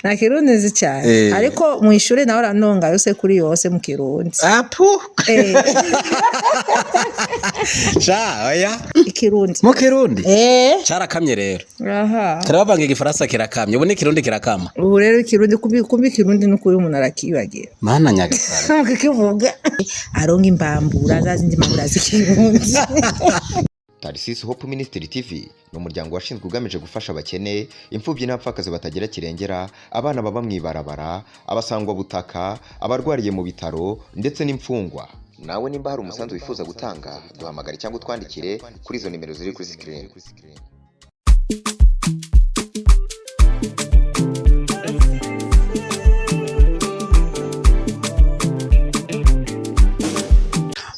Nta Kirundi nzi cane. Ariko mw'ishure nawe uranonga yose kuri yose mu Kirundi. Apu. Sha oya. Ikirundi. Mu Kirundi. Eh. Carakamye rero. Aha. Karabavanga igifaransa kirakamye. Ubu n'ikirundi kirakama. Ubu rero Ikirundi kumbi Ikirundi n'ukuri umuntu arakibagira. Mana nyagasani. Kukivuga. Aronka imbambura za zindi mbambura z'ikirundi. Tarisisi Hope Ministry TV ni umuryango washinzwe ugamije gufasha abakene, imfubyi n'abapfakazi batagira kirengera, abana baba mu ibarabara, abasangwabutaka, abarwariye mu bitaro ndetse n'imfungwa. Nawe nimba hari umusanzu wifuza gutanga, duhamagare cyangwa utwandikire kuri izo nimero ziri kuri screen.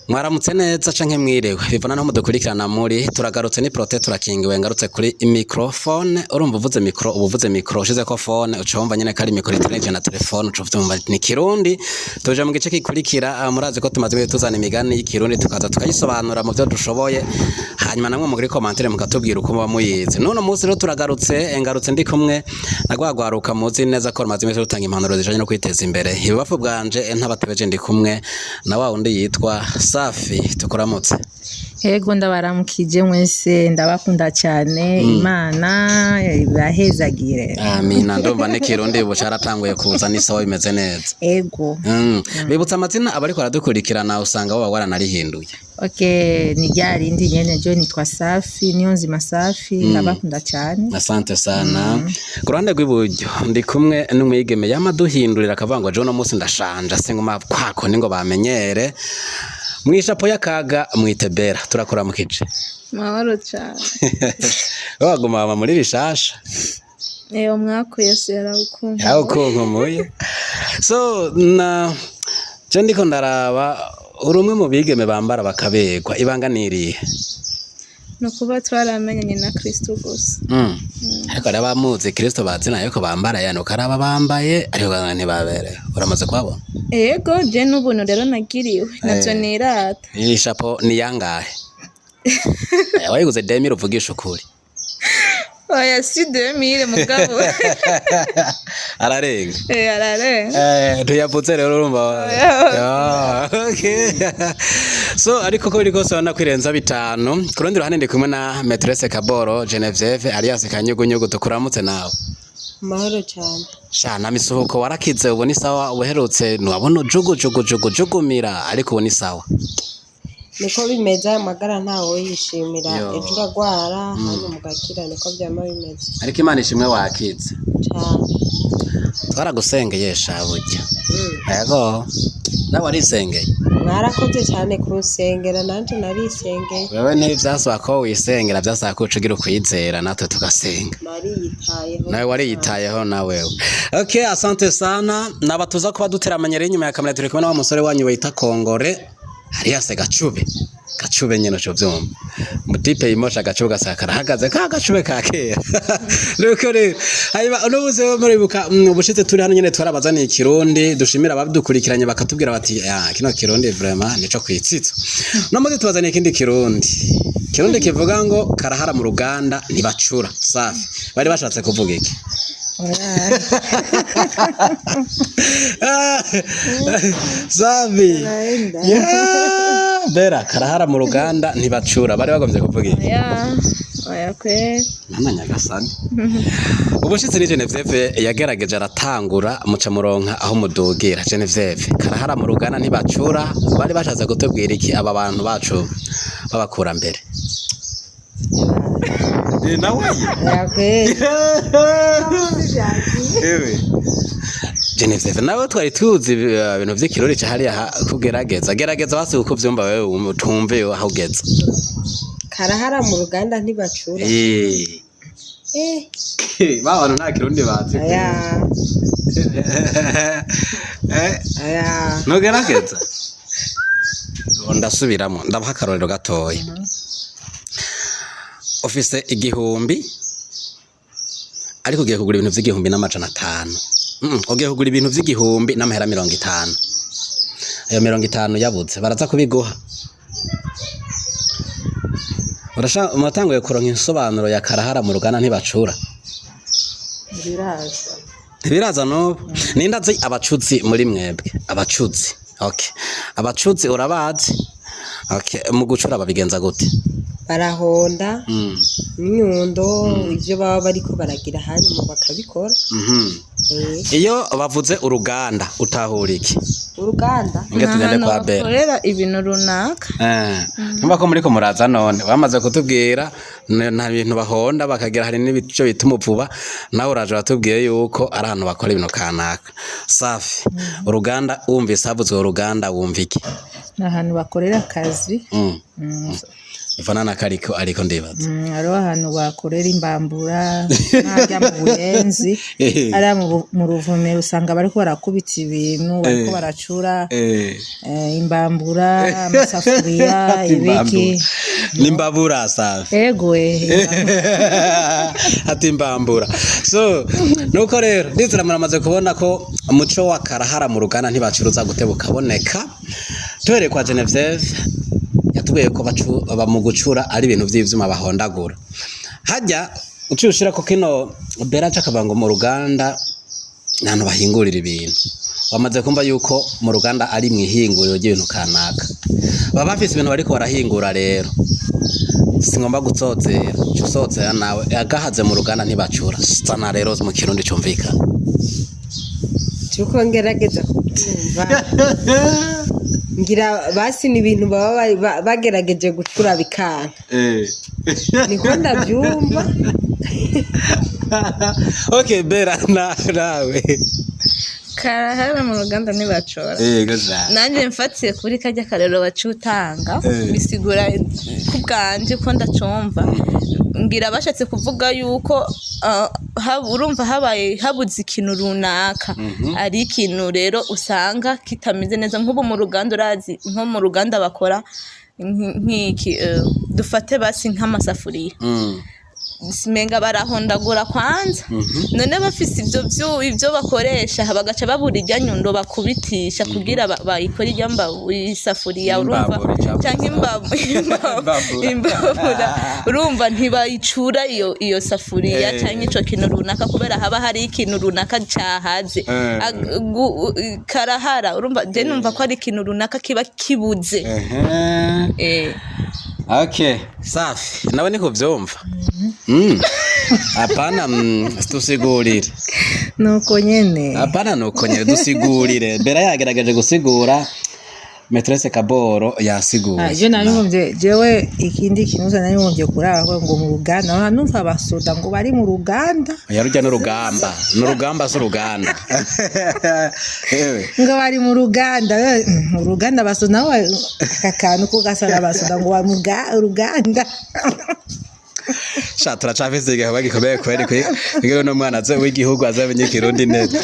Mwaramutse neza canke mwiriwe, bivana naho mudukurikirana muri. Turagarutse, ni Prote turakingiwe, ngarutse kuri microphone. Urumva uvuze micro, uba uvuze micro ushizeko phone, uca wumva nyene ko ari micro iteranije na telefone, uca uvyumva ni Kirundi. Tuje mu gice gikurikira. Murazi ko tumaze ibihe tuzana imigani y'ikirundi, tukaza tukayisobanura mu vyo dushoboye, hanyuma namwe muri commentaire mukatubwira uko muba muyizi. None munsi rero turagarutse, ngarutse ndi kumwe na rwagwaruka muzi neza ko rumaze imisi rutanga impanuro zijanye no kwiteza imbere. Ibubafu bwanje, ntabatebeje, ndi kumwe na wa wundi yitwa Safi. Tukuramutse. Ego, ndabaramukije mwese, ndabakunda cyane. Imana ibahezagire. Amina. Ndumva n'ikirundi ubu caratanguye kuza, ni sawa, bimeze neza. Ego. Bibutsa amazina abariko baradukurikirana, usanga boba waranarihinduye. Okay, ni rya rindi nyene, jo nitwa Safi, niyo nzima Safi, ndabakunda cyane. Asante sana. Ku ruhande rw'iburyo ndi kumwe n'umwigeme yama duhindurira, akavuga ngo jewe uno munsi ndashanja, singuma kwako ni ngo bamenyere mwishapo y'akaga mwitebera. Turakuramukije. Mahoro cyane. Waguma muri bishasha. Eyo mwaku Yesu yarawukunze. Yawukunkumuye. So na je ndiko ndaraba uri umwe mu bigeme bambara bakaberwa. Ibanga nirihe? Ni ukuba twaramenyanye na Kristo gusa. Ariko hari abamuzi Kristo bazi nayo ko bambara yani, ukaraba bambaye ariko ugasanga ntibaberewe. Uramaze kuhabona? Ego, je n'ubuntu rero nagiriwe navyo nirata. Iyi shapo ni yangahe? Wayiguze 2000, uvugisha ukuri. Oya, si 2000 mugabo. Ararenga. Eh, ararenga. Tuyavuze rero urumva. Ah, okay. So ariko ko biri kose urabona ko irenza 5. Ku rundi ruhande ndi kumwe na Maîtresse Kaboro Genevieve alias Kanyugunyugu. Tukuramutse nawe. Mahoro cyane. Sha na misuhuko warakize, ubu ni sawa. Ubuherutse ntiwabona jugu jugu jugu jugumira, ariko ubu ni sawa. Niko bimeze, amagara ntawe yishimira. Yo. Ejo uragwara hanyuma ugakira, niko byama bimeze. Ariko Imana ishimwe wakize. Cyane. Twaragusengeye sha burya. Yego. Nawe warisengeye. Mwarakoze cyane kunsengera, nanjye narisengeye. Wewe ntivyasaba ko wisengera, vyasaba ko uca ugira ukwizera natwe tugasenga. Nariyitayeho. Nawe wariyitayeho na wewe. Okay, asante sana. Nabatuza kuba duteramanye rero inyuma ya kamera turi kumwe na wa musore wanyu wita Kongore. Hariya se Gacube. Gacube nyene uco vyumva. Mutipe yimosha Gacube gasaka karahagaze ka Gacube ka kera. Nuko rero hanyuma uno munsi rero muribuka ubushize turi hano nyene twarabazaniye ikirundi, dushimira abadukurikiranye bakatubwira bati ya kino kirundi vraiment nico kwitsitso. No munsi tubazaniye ikindi kirundi. Kirundi kivuga ngo karahara mu ruganda ntibacura. Safi. Bari bashatse kuvuga iki? Ah, Safi. Yeah, Bera, karahara mu ruganda ntibacura. Bari bagombye kuvuga iki? Oya, oya kweri. Mana nyagasani. Ubushitsi ni Genevieve yagerageje aratangura, muca muronka aho mudugira. Genevieve, karahara mu ruganda ntibacura. Bari bashatse kutubwira iki aba bantu bacu b'abakurambere? Nawe Oya kweri. Ewe. Genevieve, nawe twari tuzi ibintu vy'ikirundi ca hariya kugerageza. Gerageza basi uko vyumva wewe, tumve aho ugeze. Karahara mu ruganda ntibacura. Eh. Eh. Ba bantu nta kirundi bazi. Aya. Eh, Aya. ntugerageza. Ndasubiramo, ndabaha akarorero gatoya. Ufise 1000 ariko ugiye kugura ibintu vy'igihumbi n'amajana 5. Ugiye kugura ibintu vy'igihumbi n'amahera 50. Ayo 50 yabuze, baraza kubiguha. Urasha muratanguye kuronka insobanuro ya karahara mu ruganda ntibacura. Biraza. Ntibiraza n'ubu. Ninde azi abacuzi muri mwebwe? Abacuzi, okay, abacuzi urabazi? Okay, mu gucura babigenza gute? Barahonda n'inyundo ibyo baba bariko baragira, hanyuma bakabikora. Iyo bavuze uruganda utahura iki? Uruganda. Nge tugende Ahantu kwa Bera. bakorera ibintu runaka. Numva ko muriko muraza none bamaze kutubwira nta bintu bahonda bakagira, hari n'ibico bita umuvuba, nawe uraje uratubwiye yuko ari ahantu bakora ibintu kanaka. Safi, uruganda, wumvise havuzwe uruganda wumva iki? Ni ahantu bakorera akazi. Ivana na kariko ariko ndibaza. Hariho ahantu bakorera imbambura nk'arya mu Buyenzi, hariya mu Ruvumera usanga bariko barakubita ibintu, bariko baracura imbambura, amasafuriya, ibiki. N'imbabura, Safi. Ego. Ati imbambura. So nuko rero ndizera muramaze kubona ko umuco wa karahara mu ruganda ntibacuruza gute bukaboneka. Tuhereye kwa Genevieve, yatubwiye ko mu gucura ari ibintu vy'ivyuma bahondagura. Hajya uciye ushira ko kino Bera cakavuga ngo mu ruganda ni ahantu bahingurira ibintu. Wamaze kumva yuko mu ruganda ari mw'ihinguriro ry'ibintu kanaka, baba bafise ibintu bariko barahingura. Rero singomba gutsozera, uca usozera nawe agahaze. Mu ruganda ntibacura sana rero mu Kirundi cumvikana. Tuko ngerageza kubyumva, ngira basi ni ibintu baba bagerageje gucura bikanka, niko ndabyumva. Okay, Bera, nawe. Karahara mu ruganda ntibacora. Yego sha. Nanjye mfatiye kuri kajya karero bacutanga, bisigura ku bwanje ko ndacumva, ngira bashatse kuvuga yuko urumva habaye habuze ikintu runaka, ari ikintu rero usanga kitameze neza. Nk'ubu mu ruganda, urazi nko mu ruganda bakora nk'iki, dufate basi nk'amasafuriya, simenga barahondagura kwanza, none bafise ivyo bakoresha, bagaca babura irya nyundo bakubitisha kugira bayikore irya isafuriya, urumva? Imbabura, icapfa. Canke Imbabura. Imbabura, urumva ntibayicura iyo safuriya canke ico kintu runaka, kubera haba hari ikintu runaka cahaze. Karahara, urumva, je numva ko ari ikintu runaka kiba kibuze. Okay, safi nawe niko vyumva. Hapana, tusigurire. Nuko nyene. Hapana, nuko nyene, dusigurire. Bera yagerageje gusigura, Maîtresse Kaboro yasiguye. Je nari jewe ikindi kintu nari nkumvye kuraba ngo mu ruganda, numva abasoda ngo bari mu ruganda. Oya, rujya n'urugamba, n'urugamba si uruganda. Ewe. Ngo bari mu ruganda, mu ruganda abasoda nabo aka kantu ko gasa n'abasoda ngo bari mu ruganda. Sha, turacafise igikorwa gikomeye kweri kugira uno mwana aze w'igihugu azamenye Ikirundi neza.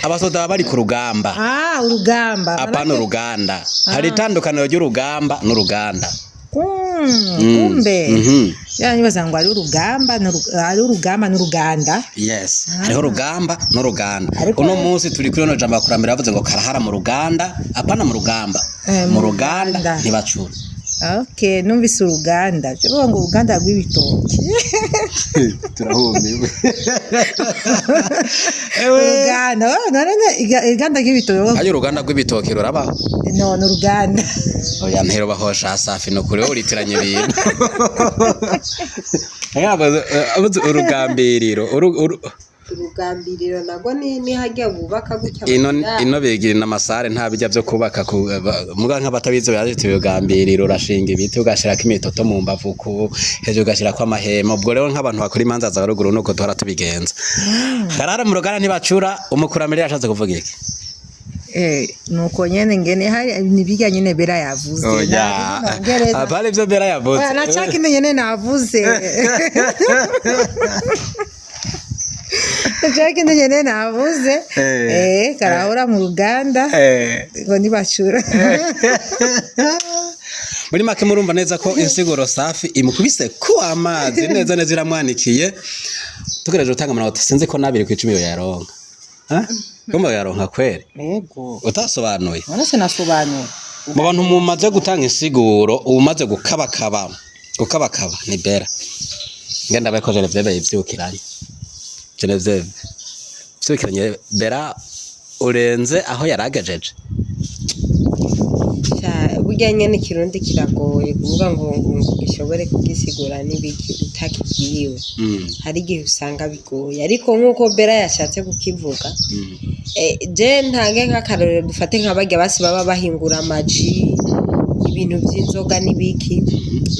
Abasoda baba bari ku rugamba. Ah, urugamba. Apana uruganda. Hari itandukaniro ry'urugamba n'uruganda. Kumbe ya nibaza ngo ari urugamba ari urugamba n'uruganda. Yes, hariho urugamba n'uruganda. Ariko- Uno munsi turi kuri runo jambo abakurambere bavuze ngo karahara mu ruganda, apana mu rugamba. Mu Mu ruganda ruganda. ntibacura. Okay, numvise uruganda, cyo ngo uruganda rw'ibitoki. Turahumiwe. Uruganda, oh, none uruganda rw'ibitoki. Ayo, uruganda rw'ibitoki rurabaho? No, ni uruganda. Oya, ntirubaho sha Safi, ni ukuri wowe uritiranya ibintu. Abuze urugambiriro Urugambiriro nabwo ni hajya bubaka gutya. Ino Bakira. Ino bigira n'amasare, nta bijya byo kubaka muga nk'abatabizi barazita urugambiriro. Urashinga ibiti, ugashirako imitoto mu mbavu, ku hejuru ugashirako amahema. Ubwo rero nk'abantu bakora imanza za ruguru nuko duhora tubigenza. Karara mu ruganda ntibacura, umukurambere yashatse kuvuga iki? Nuko nyene ngene hari nibirya nyene Bera yavuze. Oya. Nongereza. Apana ivyo Bera yavuze. Oya, na ca kindi nyene navuze. Na ca kindi nyene navuze. Karahora mu ruganda. Ngo ntibacura. Muri make murumva neza ko insiguro Safi imukubise ku amazi neza neza, iramwanikiye. Tugerageje gutanga amanota, sinzi ko n'2 ku icumi yaronka. Kumva yaronka kweri? Yego. Utasobanuye. None sinasobanura. Mu bantu mumaze gutanga insiguro, umaze gukabakaba gukabakaba ni Bera. Ngenda bako Genevieve yivyukiranye. Genevieve, Vyukiranye Bera urenze aho yaragejeje. Burya nyene ikirundi kiragoye kuvuga ngo gishobore kugisigura n'ibiki utakibwiwe. Hari igihe usanga bigoye, ariko nk'uko Bera yashatse kukivuga, je ntange nk'akarorero, dufate nka barya basi baba bahingura amaji, ibintu vy'inzoga n'ibiki.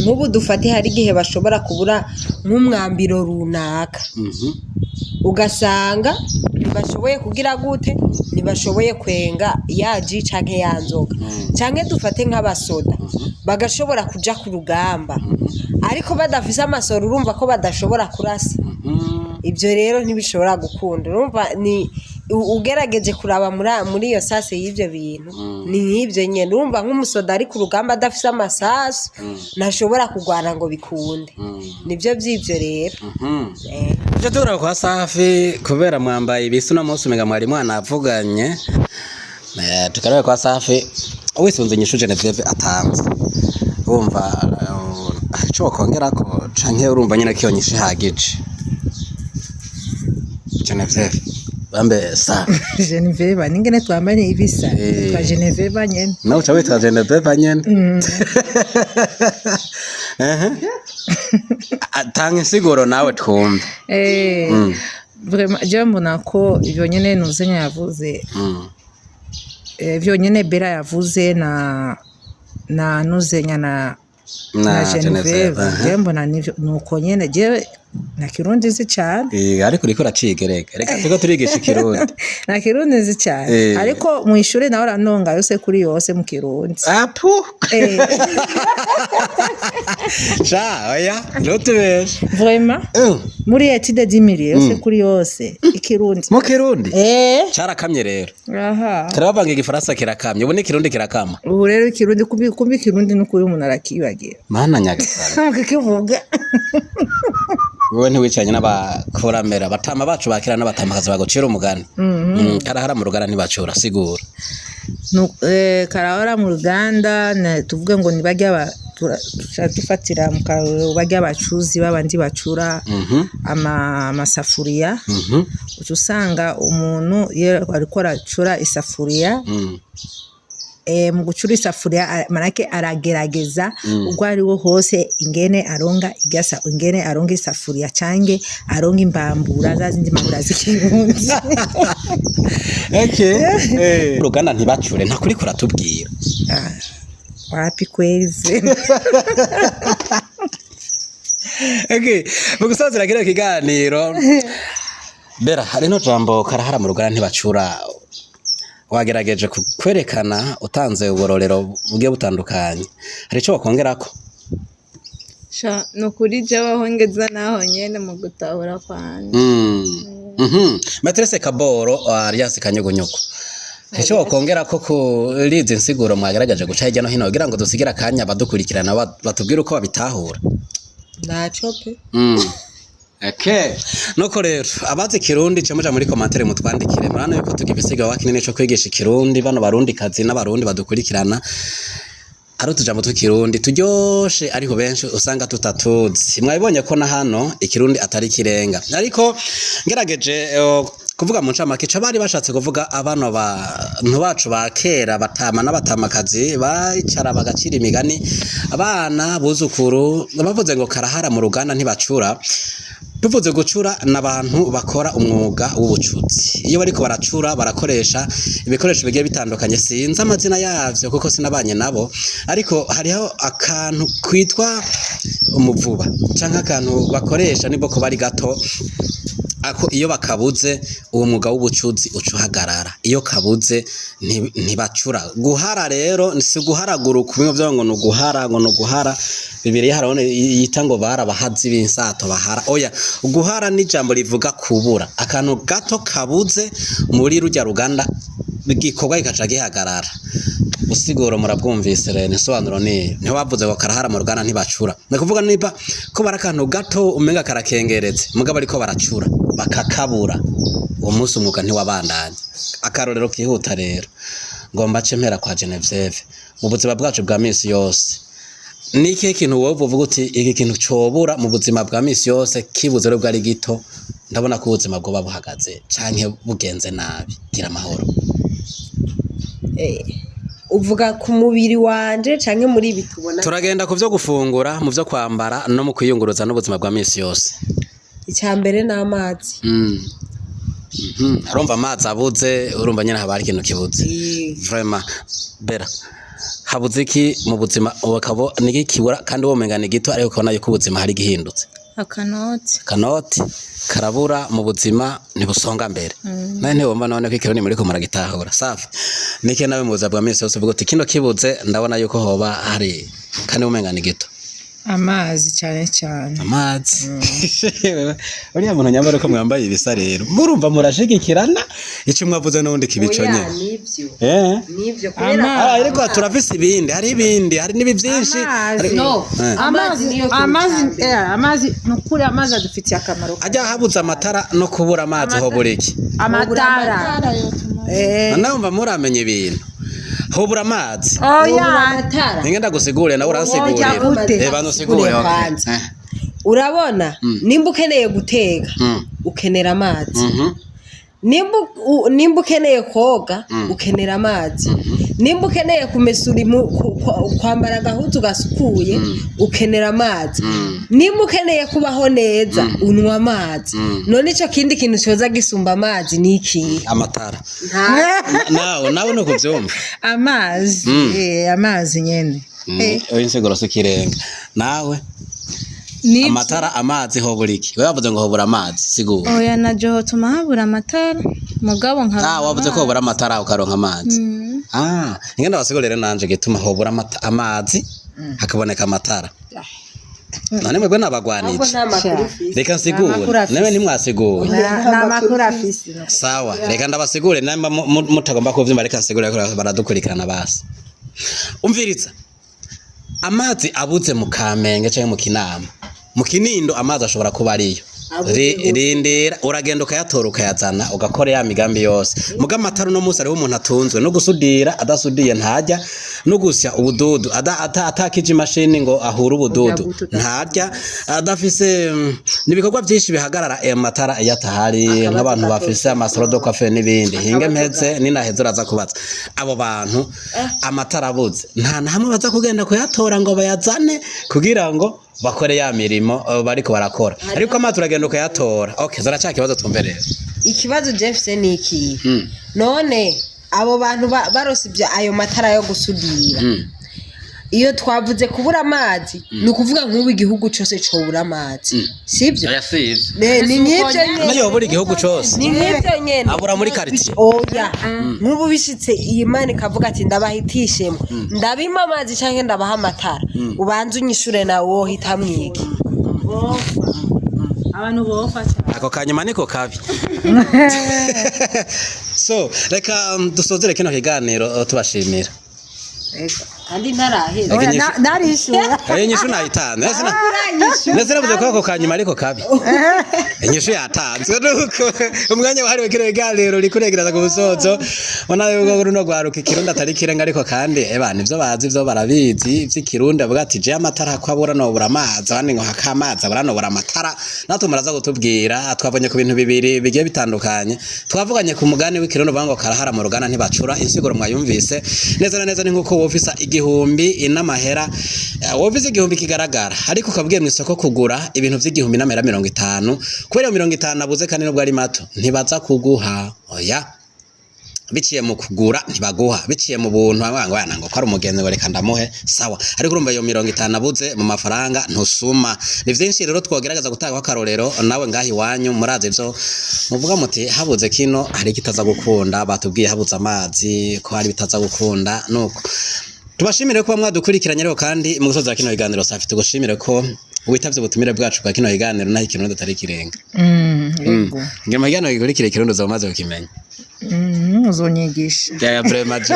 Nk'ubu dufate hari igihe bashobora kubura nk'umwambiro runaka, ugasanga ntibashoboye kugira gute, ntibashoboye kwenga ya ji canke ya nzoga. Canke dufate nk'abasoda bagashobora kuja ku rugamba, ariko badafise amasoro, urumva ko badashobora kurasa. Ibyo rero ntibishobora gukunda. Urumva ni ugerageje kuraba muri iyo sase y'ibyo bintu, ni nk'ibyo nyene. Urumva nk'umusoda ari ku rugamba adafise amasasu, ntashobora kurwana ngo bikunde. Nibyo by'ibyo rero. Tujya duhura kwa Safi kubera mwambaye ibisa uno munsi, umenga mwari mwanavuganye. Tukarebe kwa Safi wisunze inyishu Genevieve atanze, wumva hari ico wokongerako canke urumva nyene ko iyo nyishu ihagije? Genevieve bambe Safi. Genevieve ningene twambaye ibisa. Twa Genevieve nyene. Nawe uca witwa Genevieve nyene. Ehe. Tanga insiguro nawe twumve. Vraiment je mbona ko ivyo nyene Nuzenya yavuze, vyonyene Bera yavuze na Nuzenya na Genevieve, je mbona nivyo, nuko nyene. Jewe na kirundi nzi cane. Ariko uriko uracigereka, reka turiko turigisha ikirundi. Na kirundi nzi cane, ariko mu ishure nawe uranonga yose kuri yose mu kirundi. Apu. Sha oya, ntutubeshe. Vraiment, muri étude du milieu yose kuri yose ikirundi. Mu kirundi carakamye rero. Aha. Turabavanga, igifaransa kirakamye, ubu n'ikirundi kirakama. Ubu rero ikirundi, kumbi ikirundi n'ukuri umuntu arakibagira. Mana nyagasani. Kukivuga. Wowe ntiwicaranye n'abakuramera, batama bacu bakira n'abatamakazi bagucira umugani. Karahara mu rugara ntibacura, sigura. Karahara mu ruganda, tuvuge ngo ni barya tuca dufatira mu karorero barya bacuzi babandi bacura amasafuriya. Uca usanga umuntu iyo ariko aracura isafuriya, mu gucura isafuriya, manake aragerageza ubwo ariwo hose ingene aronga igasa, ingene aronga isafuriya canke aronga imbambura, za zindi mbambura z'ikirundi. Okay. Uruganda ntibacure, ntakuri kuratubwira. Ah, wapi kweli vraiment. Okay. Mu gusozera kino kiganiro, Bera, hari no jambo karahara mu ruganda ntibacura, wagerageje kwerekana utanze uburorero bugiye butandukanye, hari ico wakongerako? Sha, ni ukuri jewe aho ngeza naho nyene mu gutahura kwanje. Maîtresse Kaboro Alias Kanyugunyugu, hari ico wakongerako kuri izi nsiguro mwagerageje guca hirya no hino kugira ngo dusigire akanya abadukurikirana batubwire uko babitahura? Ntaco pe. Okay. Nuko rero abazi ikirundi ce muja muri commentaire mutwandikire. Murabona yuko tugifise igikorwa kinini co kwigisha ikirundi bano barundi kazi n'abarundi badukurikirana. Ari utujambo tw'ikirundi turyoshe, ariko benshi usanga tutatuzi. Mwabibonye ko na hano ikirundi atari ikirenga, ariko ngerageje kuvuga mu ncamake ico bari bashatse kuvuga, abano bantu bacu ba kera, batama n'abatamakazi, bicara bagacira imigani abana buzukuru, bavuze ngo karahara mu ruganda ntibacura. Tuvuze gucura, n'abantu bakora umwuga w'ubucuzi. Iyo bariko baracura barakoresha ibikoresho bigiye bitandukanye, sinzi amazina yavyo kuko sinabanye nabo, ariko hariho akantu kwitwa umuvuba canke akantu bakoresha nibwo ko bari gato ako, iyo bakabuze uwo mwuga w'ubucuzi uca uhagarara. Iyo kabuze ntibacura. Guhara rero si guharagura bimwe vyo ngo ni uguhara, ngo ni uguhara. Bibiliya harabona yita ngo barabahazi b'insato bahara. Oya, guhara ni ijambo rivuga kubura akantu gato kabuze muri rujya ruganda, igikorwa kikaca gihagarara. Usiguro murabwumvise rero, insobanuro niyo. Ntibavuze ngo karahara mu ruganda ntibacura, ni ukuvuga niba ko bari akantu gato umenga karakengeretse, mugabo ariko baracura bakakabura, uwo munsi umwuga ntiwabandanya. Akarorero kihuta rero ngomba ce mpera kwa Genevieve. Mu buzima bwacu bwa misi yose Ni ikihe kintu wowe uvuga uti iki kintu cobura mu buzima bwa misi yose, kibuze rero bwari gito, ndabona ko ubuzima bwoba buhagaze canke bugenze nabi? Gira amahoro. Uvuga ku mubiri wanje canke muri ibi tubona? Turagenda ku vyo gufungura, mu vyo kwambara no mu kwiyunguruza n'ubuzima bwa misi yose. Icya mbere ni amazi. Urumva amazi abuze, urumva nyene haba hari ikintu kibuze. Vraiment bera habuze iki mu buzima, ukabo niki kibura kandi womenga ni gito, ariko ukabona yuko ubuzima hari gihindutse? Akanoti. Kanoti karabura, mu buzima ntibusonga mbere. Nawe ntiwumva none ko ikirundi muriko muragitahura? Safi. Niki nawe mu buzima bwa misi yose uvuga uti kino kibuze ndabona yuko hoba hari, kandi womenga ni gito? Amazi cyane cyane. Amazi. Uriya muntu nyambara uko mwambaye ibisa rero, murumva murashigikirana, icyo mwavuze n'ubundi kibico Oya, nyene. Nivyo. Nivyo kubera Amazi. Ah, ariko turafise ibindi, hari ibindi, hari n'ibi byinshi. Amazi. No, amazi niyo kintu amazi ca mbere. Amazi nukuri, amazi adufitiye akamaro. Ajya habuze amatara no kubura amazi ho buriki? Amatara. Nawe mva muramenya ibintu, hobura amazi. Oya. Amatara. Ninge ndagusigure, nawe uransigurira. Oya, gute? Banza usigure, okay. Kwanza. Urabona, nimba ukeneye guteka, ukenera amazi. Nimba ukeneye koga, ukenera amazi. Nimba ukeneye kumesura kwambara agahuzu gasukuye, ukenera amazi. Nimba ukeneye kubaho neza, unywa amazi. None ico kindi kintu coza gisumba amazi ni ikihe? Amatara. Nta. Nawe nuko uvyumva? Amazi, amazi nyene. Oya, insiguro si ikirenga nawe. Nivyo. Amatara, amazi, hobura iki? Wewe wavuze ngo hobura amazi, sigura. Oya, na joho tuma habura amatara, mugabo nka Ah, wavuze ko hobura amatara ukaronka amazi. Ah, ingenda basigurire nanje gituma hobura amazi hakaboneka amatara. None mwebwe Ahubwo nabagwanije. nta makuru ufise. Reka nsigure. Amakuru afise. Nawe ntimwasiguye. Nta makuru afise. Sawa, reka ndabasigure namba mutagomba kuvyumva, reka nsigure ko baradukurikirana basi. Umviriza. Amazi abuze mu Kamenge canke mu Kinama, mu Kinindo, amazi ashobora kuba ariyo. Abuze gute? Rindira, uragenda ukayatora, ukayazana, ugakora ya migambi yose. Muga amatara, uno munsi hariho umuntu atunzwe no gusudira, adasudiye ntarya, no gusya ubududu, atakije imashini ngo ahure ubududu ntarya, adafise n'ibikorwa byinshi bihagarara ayo matara iyo atahari, nk'abantu bafise amasalo de coiffure n'ibindi. Hinge mpeze, ninaheze uraza kubaza abo bantu. Amatara abuze, nta na hamwe baza kugenda kuyatora ngo bayazane kugira ngo bakore ya mirimo bariko barakora, ariko amazi uragenda ukayatora. Okay, zara cya kibazo twumve rero. Ikibazo Jeff ni iki? None abo bantu barose ibyo ayo matara yo gusudira, iyo twavuze kubura amazi, ni ukuvuga nk'ubu igihugu cyose cobura amazi, sibyo? Oya, sivyo. Ni nk'ibyo nyene. Nayo buri gihugu cose? Ni nk'ibyo nyene. Abura muri quartier. Oya, nk'ubu bishitse iyi Mana ikavuga ati ndabahitishemo, ndabima amazi canke ndabaha amatara, ubanze unyishure, nawe wohitamwo iki? Abantu bofa cyane. Ako kanyuma niko kabi. So reka dusozere kino kiganiro tubashimira. Kandi ntaraheza. Reka inyishu- Narishura. Inyishu nayitanze. Nese navuze ko ako kanyuma ariko kabi. Inyishu yatanzwe nuko umwanya wahariwe kino kiganiro uri kuregereza ku musozo. Ubona yuko runo rwaruka ikirundi atari kirenga, ariko kandi eba nivyo bazi, ivyo barabizi vy'ikirundi. Avuga ati je amatara ko abura nobura amazi, abandi ngo haka amazi abura nobura amatara. Natwe muraza kutubwira. Twabonye ku bintu bibiri bigiye bitandukanye. Twavuganye ku mugani w'ikirundi uvuga ngo karahara mu ruganda ntibacura. Insiguro mwayumvise neza na neza. Ni nkuko wofisa 1000 n'amahera, wofisa 1000 kigaragara, ariko ukabwiye mu isoko kugura ibintu vy'igihumbi n'amahera 50, kubera iyo 50 abuze, kandi nubwo ari mato, ntibaza kuguha. Oya, biciye mu kugura ntibaguha, biciye mu buntu bamwe ngo yana ngo ko ari umugenzi ngo reka ndamuhe, sawa. Ariko urumva iyo 50 abuze mu mafaranga ntusuma. Ni vyinshi rero twogerageza gutanga akarorero. Nawe ngaho iwanyu murazi ivyo muvuga muti habuze kino hari ikitaza gukunda. Batubwiye habuze amazi ko hari bitaza gukunda. Nuko tubashimire kuba mwadukurikiranye rero, kandi mu gusoza kino kiganiro, Safi, tugushimire ko witavye ubutumire bwacu bwa kino kiganiro, naho ikirundi atari ikirenga. Yego. Ngira mu kiganiro gikurikira ikirundi uzoba umaze kukimenya. Uzonyigisha. Ya vraiment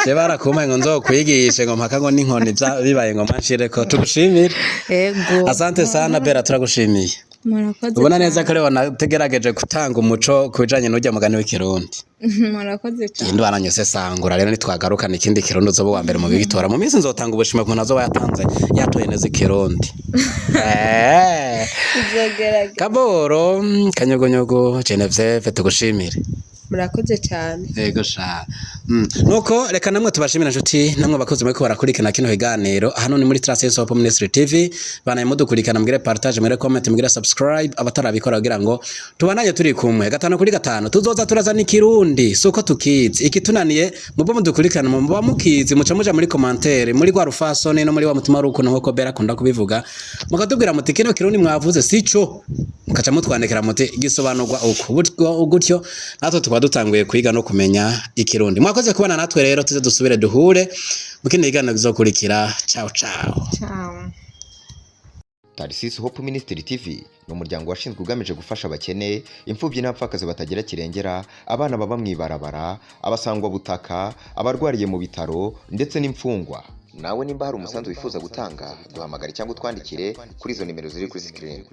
je barakumpaye ngo nzokwigishe ngo mpaka ngo n'inkoni bibaye ngo nshireko. Tugushimire. Yego. Asante sana Bera, turagushimiye. Murakoze Ubona neza cyane. ko rero wanategerageje gutanga umuco ku bijanye n'urya mugani w'ikirundi. Murakoze cyane. Indi waranyose sangura rero, nitwagarukana ikindi kirundi uzoba uwa mbere mu bigitora. Mu minsi nzotanga ubushimwe ku muntu azoba yatanze yatoye neza ikirundi. Tuzogerageza. Kaboro Kanyogonyogo Genevieve, tugushimire. Murakoze cyane. Yego sha. Nuko reka namwe tubashimira, inshuti namwe abakozi muriko barakurikirana kino kiganiro. Hano ni muri Trust Hope Ministry TV. Banaye mudukurikirana, mugire partage, mugire comment, mugire subscribe abatarabikora, kugira ngo tubanaye turi kumwe gatanu kuri gatanu. Tuzoza turazana ikirundi suko tukizi, ikitunaniye mubo mudukurikirana muba mukizi, muca muja muri commentaire muri rwa rufasoni no muri wa mutima w'urukundo, nkuko Bera akunda kubivuga, mukatubwira muti kino kirundi mwavuze sico, mukaca mutwandikira muti gisobanurwa uku. Gutyo natwe tukaba dutanguye kwiga no kumenya ikirundi. Mwakoze kubana natwe rero, tuze dusubire duhure mu kindi kiganiro kizokurikira. Ciao ciao. Ciao. Tarisisi Hope Ministry TV ni umuryango washinzwe ugamije gufasha abakene, imfubyi n'abapfakazi batagira kirengera, abana baba mu ibarabara, abasangwabutaka, abarwariye mu bitaro ndetse n'imfungwa. Nawe nimba hari umusanzu wifuza gutanga, duhamagare cyangwa utwandikire kuri izo nimero ziri kuri screen.